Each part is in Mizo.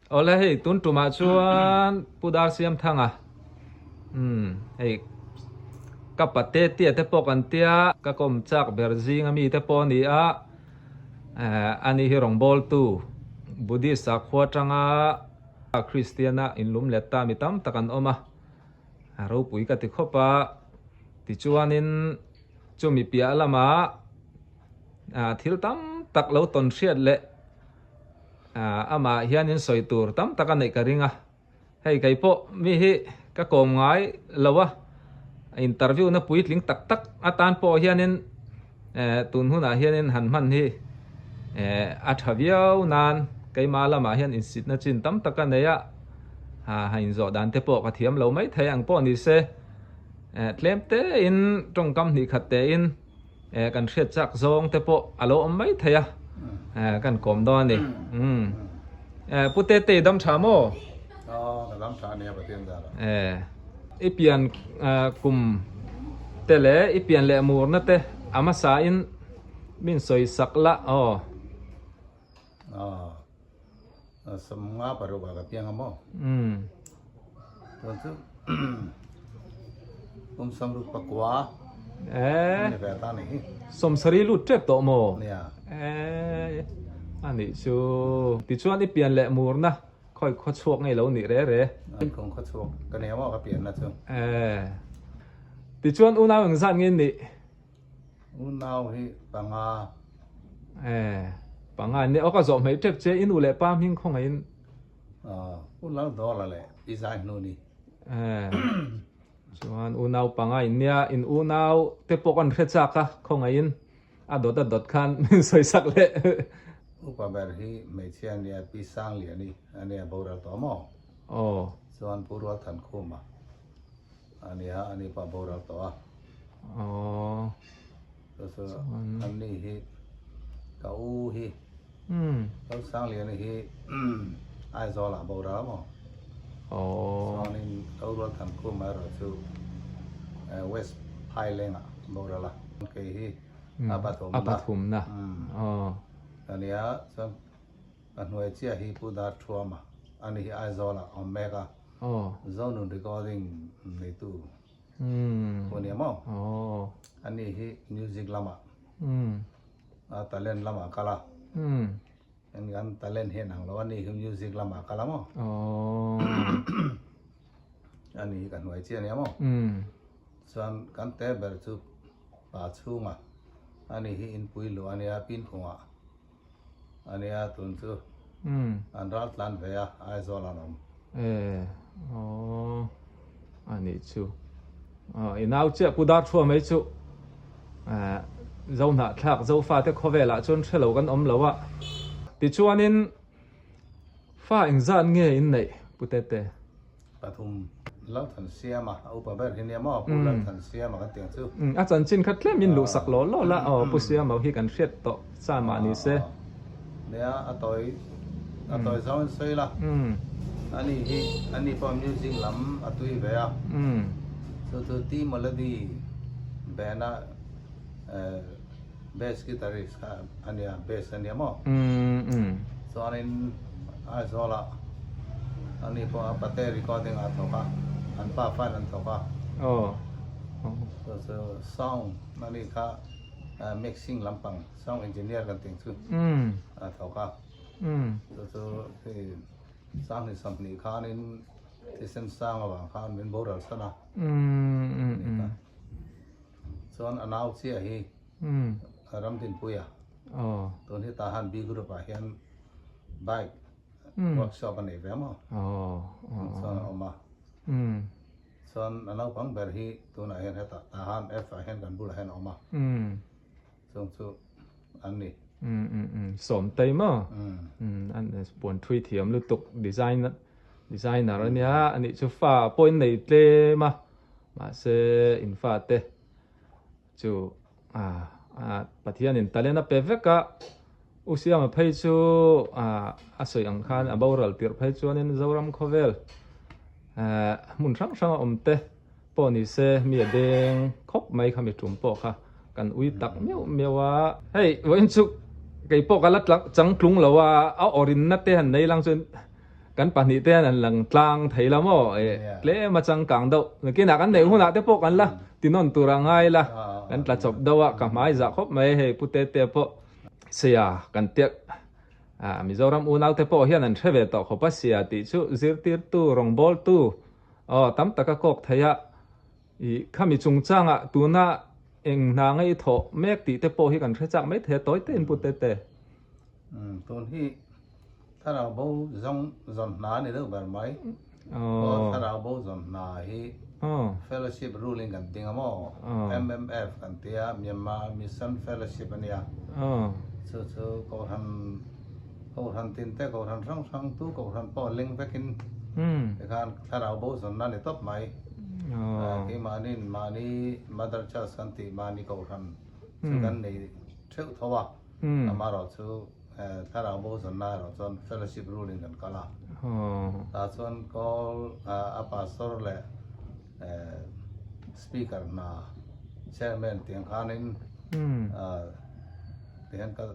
Awle hei tun tumah chuan Pu Darsiamthanga umm hei ka pate tia te pawh kan tia ka kawm chak ber zing ami te pawh a ni a eh ani hi rawngbawltu Buddhist sakhua atanga Kristian a inlum let ta mi tam tak an awm a a ropui ka ti khawp a tichuanin chumi piah lamah ah thil tam tak lo tawn hriat leh. Amah hianin sawi tur tam tak a neih ka ring a, hei kei pawh mi hi ka kawm ngai lo a, interview na puitling tak tak atan pawh hianin tun hunah hianin han hman hi a tha viau nan keimah lamah hian insitna chin tam tak a nei a, ha inzawh dan te pawh ka thiam lo mai thei ang pawh ni se, tlem tein tawngkam hnih khat tein. Eh kan hriat chak zawng te pawh a lo awm mai thei a eh kan kawm dawn a ni umm eh pu Tete i dam tha maw? Aw ka dam tha ania Pathian zar ah. Eh i pian kum te leh i pian leh murna te a hmasa in min sawi sak la aw. Aw 50 paruk ah ka piang a maw? Umm. Tun chu kum 69 Eh. Ni ve ta ni hi. 70 lut tep tawh maw? Nia. Eh a nih chu. Tichuan i pian leh murna khawi khaw chhuak ngei lo nih re re. Kawng khaw chhuak ka nia maw ka pianna chu. Eh. Tichuan unau engzat nge nih? Unau hi panga. Eh, panga nia. Aw ka zawh hmei tep che, i nu leh pa hming khawngaihin. Aw, u Lal Dawla leh i zai hnu ni. Eh, chuan unau panga in nia, in unau te pawh kan hre chak a, khawngaihin a dawt a dawt khan min sawi sak leh. Upa ber hi hmeichhia nia Pi Sangliani a nia boral tawh maw? Aw. Chuan Pu Rualthankhuma a nia, ani pawh a boral tawh a. Aww. Chu chu an ni hi ka u hi Losangliani hi Aizawl ah boral maw? Aww. Chuanin ka u Rualthankhuma erawh chu West Phaileng ah boral a. Kei hi a pathumna. A pathumna. Aww. Ka nia chuan ka hnuai chiah hi Pu Darthuama ani hi Aizawl ah awm mek a. Zonun recording neitu. Aw nia maw? Ani hi music lamah a talent lamah a kal a. Eng kan talent hi an ang lo ani hi music lamah a kal a maw? Ani hi ka hnuai chiah ania maw? Chuan kan te ber chu pa chhunga ani hi inpui luh ania Pinphungah ania tun chu an ral tlan ve a Aizawl an awm. E aw anih chu i nau chiah Pu Darthua mai chu Zohnahthlak Zofate khawvelah chuan hrelo kan awm lo a tichuanin fa engzat nge in neih Pu Tete? Pathum Lalthansiama a upa ber hi nia maw Pu Lalthansiama kan tih ang chu. A chanchin kha tlem in luh sak law law la aw Pu Siama hi kan hriat tawh sa mah ni se. Nia a tawi a tawi zawng in sawi la ani hi ani pawh music lam a tui ve a chu chu T Melody band a bass guitarist kha ania bass ania maw chuanin Aizawl ah ani pawh a pate recording ah a thawk a an pa fan an thawk a chu chu sound ani kha mixing lampang sound engineer kan tih chu a thawk a chu chu hei sanghnih 20 khanin thisen sang avang khan min boral san a ani kha. Chuan a nau chiah hi Ramdinpuia tun hi tah han B group ah hian bike workshop a nei ve maw chuan a awm a chuan a naupang ber hi tunah hian hetah tah han F ah hian kan bulah hian a awm a chung chu an ni. Sawmtei maw an puan thui thiam lutuk design designer ania anih chu fa pawh in nei tlem a. Mahse in fate chu Pathianin talent a pe vek a, U Siama phei chu a sawi ang khan a boral tirh phei chuanin Zoram khawvel hmun hrang hrang a awm te pawh ni se mi a deng khawp mai kha mi tum pawh kha kan ui tak miau miau a. Hei vawiin chu kei pawh ka la changtlung lo a, a awrinna te han nei lang chuan. kan pahnih te hian an lang tlang thei la maw eh tlem a changkang deuh nakinah kan neih hunah te pawh kan la tinawn tur a ngai la kan tla chawp deuh a ka hmai zah khawp mai hei Pu Tete pawh sia kan tiak ah Mizoram unau te pawh hian an hre ve tawh khawp a sia tih chu zirtirtu rawngbawltu aw tam tak a kawk thei a I khami chungchangah tuna eng hna ngei thawh mek tih te pawh hi kan hre chak mai thei a, tawi te in pu Tete. Umm tun hi thlarau bo zawng zawn hna a ni deuh ber mai. Aw thlarau bo zawn hna hi fellowship ruling kan ding a maw? MMF kan tia Myanmar Mission Fellowship a nia. Chu chu Kohhran Kohhran tin te Kohhran hrang hrang tu Kohhran pawh leng vekin tikhan thlarau bo zawnna a ni tawp mai. Keimahniin mahni Mother Church kan tih mahni Kohhran chu kan nei theuh tho a, amaherawh chu thlarau bo zawnna erawh chuan fellowship rule in kan kal a. Tah chuan call a pastor leh speaker hna chairman tiang khanin tihian ka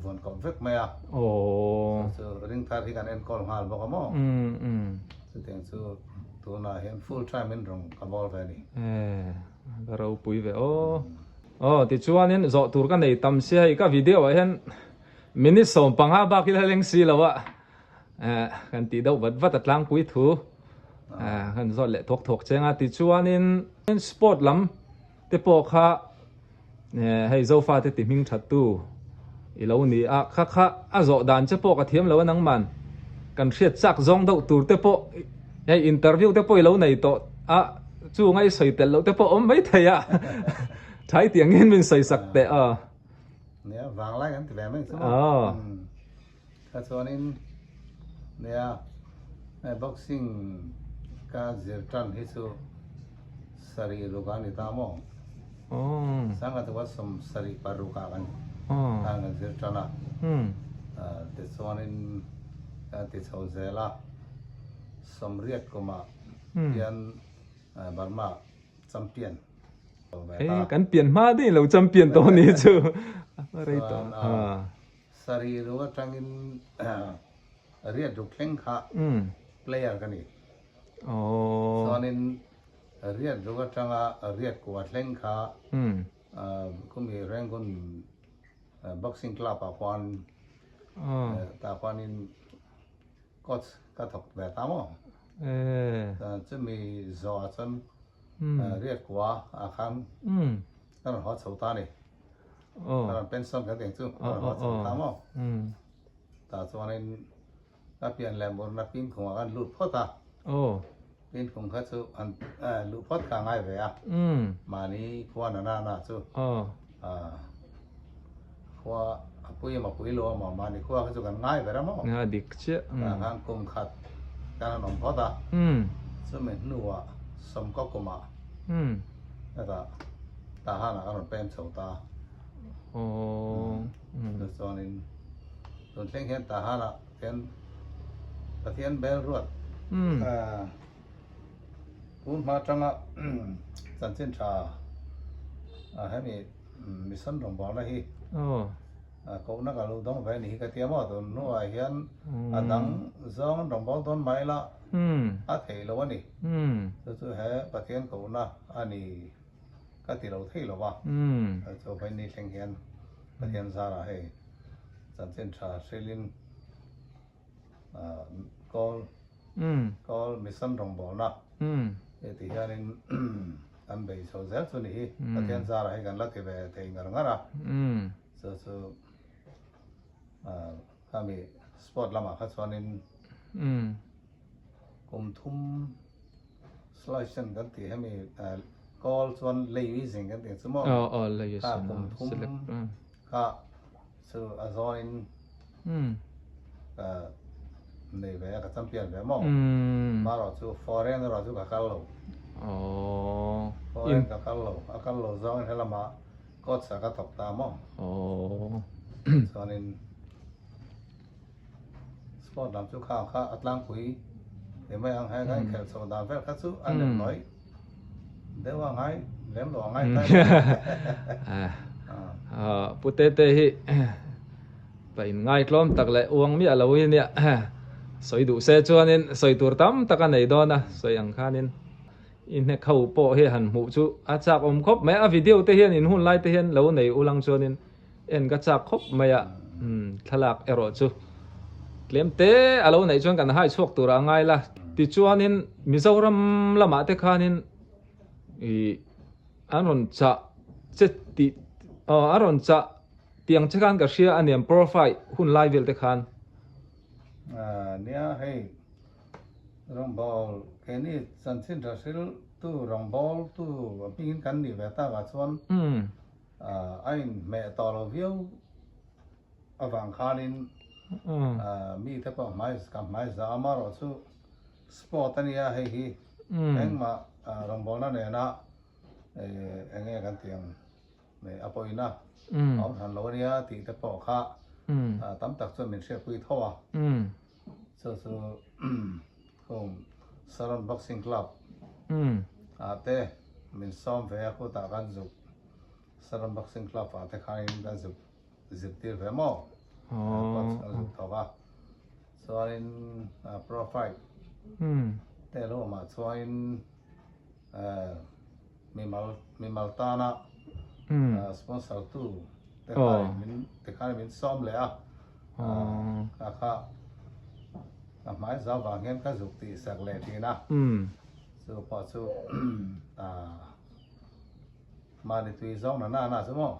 Vawn kawp vek mai a. Aww. Chu chu ring thar hi kan enkawl nghal bawk a maw? Chutiang chu tunah hian full time in rawn ka bawl ve a ni. Eh, ka ropui ve aw. Aw, tichuanin zawh tur ka nei tam sia hei ka video ah hian minute 15 bak ila leng si lo a. Eh, kan tih deuh vat vat a tlangpui thu. Eh, kan zawt leh thawk thawk cheng a. Tichuanin sport lam te pawh kha Hei Zofate ti hming that tu i lo ni a, kha kha a zawh dan che pawh ka thiam lo a nangman kan hriat chak zawng deuh tur te pawh hei interview te pawh i lo nei tawh a chu ngai sawi tel loh te pawh awm mai thei a thai tiang in min sawi sak teh a. Nia vanglai kan ti ve mai chu maw. Kha chuanin nia boxing ka zir tan hi chu sarih ruk a ni ta maw? Sangha chu 76 ah kan khan kan zir tan a, tichuanin ka ti chho zel a, 80 kumah hian Burma champion ve ta. Kan pian hma daih lo champion tawh ni chu rei tawh. Sarih ru atangin riat ruk thleng kha player ka ni. Chuanin riat ruk atanga riat kua thleng kha khumi Rangoon Boxing Club ah khuan tah khuanin coach ka thawk ve ta maw. Chumi zawh ah chuan riat kua ah khan ka rawn haw chho ta a ni. Ka rawn pension ka tih chu ka rawn haw chho ta maw? Tah chuanin ka pian leh murna pinkhungah kan lut phawt a. Pinkhung kha chu an luh phawt kha a ngai ve a. Mahni khua na na na chu khua a pui emaw pui lo emaw mahni khua kha chu kan ngai ber a maw? A dik chiah. Tah khan kum khat kan han awm phawt a. Chumi hnuah sawmkaw kumah Hetah tah hanah ka rawn pem chho ta. Chu chuanin tun thleng hian tah hanah hian Pathian bel ruat tun hma atanga chanchin tha hemi mission rawngbawlna hi kohna ka lo dawng ve a ni hi ka tia maw tun hnuah hian a dang zawng an rawngbâwl dawn mai la a theih lo a ni. Chu chu he Pathian kohna a ni ka ti lo thei lo va. Chu vawiin ni thleng hian Pathian zarah hei chanchin tha hrilhin kawl kawl mission rawngbawlna hei ti hianin kan bei chho zel chu ni hi. Pathian zarah hei kan la ti ve thei ngar ngar a. Chu chu khami sport lamah kha chuanin kum thum selection kan tih hemi call chuan lei using kan tih chu maw kha kum thum kha chu a zawnin ka nei ve a ka champion ve maw marawh chu foreign erawh chu ka kal lo foreign ka kal lo a kal lo zawngin helamah coach ah ka thawk ta maw chuanin Sport lam chu kha kha a tlangpui ve mai ang heng a inkhelh chhoh dan vel kha chu a lem lawih deuh a ngai lem lo a ngai ta Pu Tete hi pa in ngai tlawm tak leh uang miah lo hi nia. Sawi duh se chuanin sawi tur tam tak a nei dawn a, sawi ang khanin i hnek ho pawh hi han hmuh chu a chak awm khawp mai a. Video te hian in hun lai te hian lo nei ulang chuanin en ka chak khawp mai a, thlalak erawh chu tlem te a lo neih chuan kan hai chhuak tur a ngai la. Tichuanin Mizoram lamah te khanin ih an rawn chah che tih aw an rawn chah tiang che khan ka hria a niam profile hun lai vel te khan. Nia hei rawngbawl keini chanchin tha hril tu rawngbawl tu a hmingin kan nih ve takah chuan a inhmeh tawh lo viau avang khanin mite pawh hmai ka hmai za amarawh chu sport a nia hei hi engmah rawngbawlna nena eng nge kan tih ang a pawina a awm hran lo a nia tih te pawh kha tam tak chuan min hriatpui tho a chu chu home Saron Boxing Club ah te min sawm ve a khutah kan zuk Saron Boxing Club ah te khanin kan zuk zirtir ve maw coach kan zuk thawk a chuanin pro fight te lo awmah chuanin mimal mimal tana sponsor tu te khanin min te khanin min sawm leh a kha kha ka hmai zau vang hian ka zuk tih sak leh thin a chu pawh chu Mahni tui zawng na na na chu maw?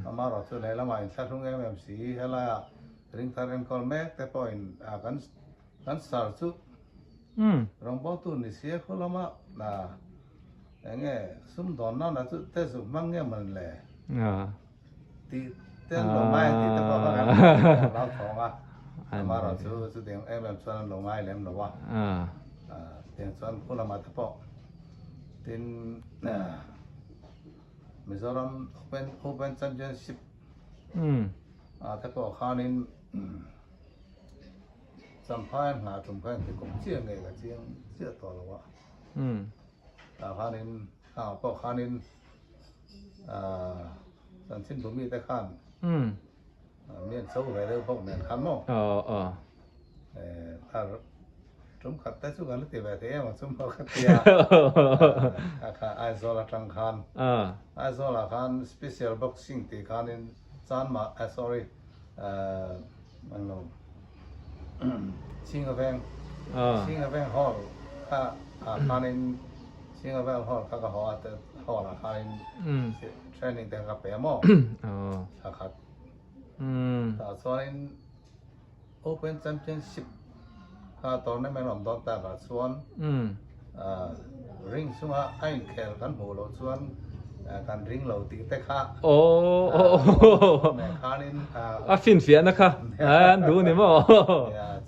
Amaherawh chu lehlamah inthlahrung em em si helaia ringthar enkawl mek te pawhin kan kan sar chu rawngbawltu ni sia khu lama eng nge sumdawn na na chu te zuk hmang nge mawn le tih te an lo ngai ang tih te pawh kha kan hlauthawng a. Amaherawh chu chutiang em em chuan an lo ngai lem lo a. Tiang chuan khu lamah te pawh tin Mizoram Open Open Championship ah te pawh khanin Champhai an nghah tum kha engti kum chiah nge ka chiang chiah tawh lo a. Tah khanin khangah pawh khanin chanchin bu mite khan Mi an cho ve deuh bawk nen khan maw? Aw aw. Thar tum khat te chu kan la ti ve thei em ang chu maw ka tia. Kha kha Aizawl atang khan. Aizawl ah khan special boxing tih khanin Chanma eh sorry englo Chhingaveng Chhingaveng hall kha ah khanin Chhingaveng hall kha ka haw a hall ah khanin Training te kha ka pe a maw? Thla khat. Tah chuanin Open Championship kha tournament awm dawn takah chuan ring chunga a inkhel kan hmuh loh chuan kan ring lo tih te kha meh khanin a finfiahna kha an duh ni maw?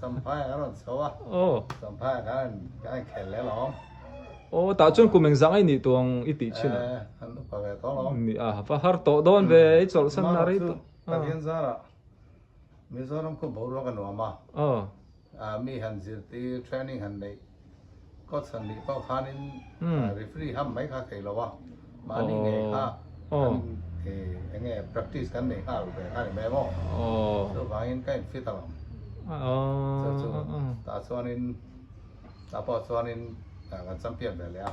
Champhai a rawn chho a, Champhai ah khan kan inkhel leh alawm. Aw tah chuan kum engzah ngai nih tuang i tih chin a? Eh, an upa ve tawh lo. Ni a, va har tawh dawn ve, i chawlhsan na rei tawh. Pathian zarah Mizoram khu boruak a nuam a. Aw. Mi han zirtir, training han neih, coach han nih pawh khanin referee ham mai kha thei lo a. Mahni ngei kha kan eng nge practice kan nei nghal ve kha ni mai maw? Aw. Chuvangin ka in fit alawm. Aw. Chu chu tah chuanin Tah pawh chuanin kan champion ve leh a.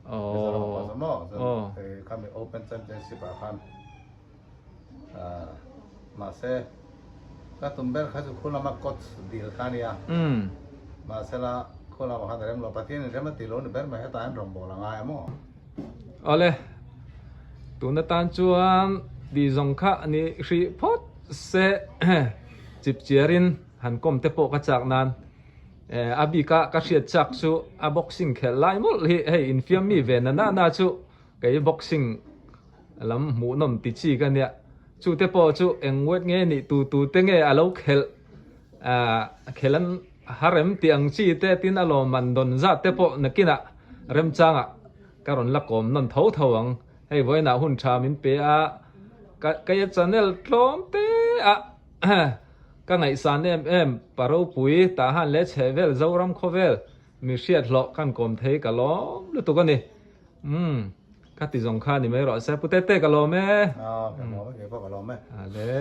Mizoram pawh chu maw chuan khami Open Championship ah khan mahse ka tum ber kha chu khu lama coach dil kha a nia. Mahse la khu lamah khan a rem lo Pathian in rem a tih lo ni ber mai hetah hian rawngbâwl a ngai a maw? Awle, tun atan chuan tih zawng kha ni hrih phawt se chip chiarin han kawm te pawh ka chak nan. A bika ka hriat chak chu a boxing khelh lai mawlh hi hei infiam mi ve na na na chu kei boxing lam hmuhnawm ti chi ka nia. Chute pawh chu eng wet nge nih tu tu te nge a lo khelh khelh an har em tih ang chi te tin a lawmman dawn zat te pawh nakinah remchangah ka rawn la kawm nawn tho tho ang. Hei vawiinah hun tha min pe a, ka keia channel tlawm te a. Ka ngaihsan em em, pa ropui, Tahan leh chhehvel Zoram khawvel mi hriat hlawh kan kawm thei ka lawm lutuk a ni. Umm, ka ti zawng kha ni mai rawh se. Pu Tete ka lawm e. Aw, ka lawm e, keipawh ka lawm e. Ale.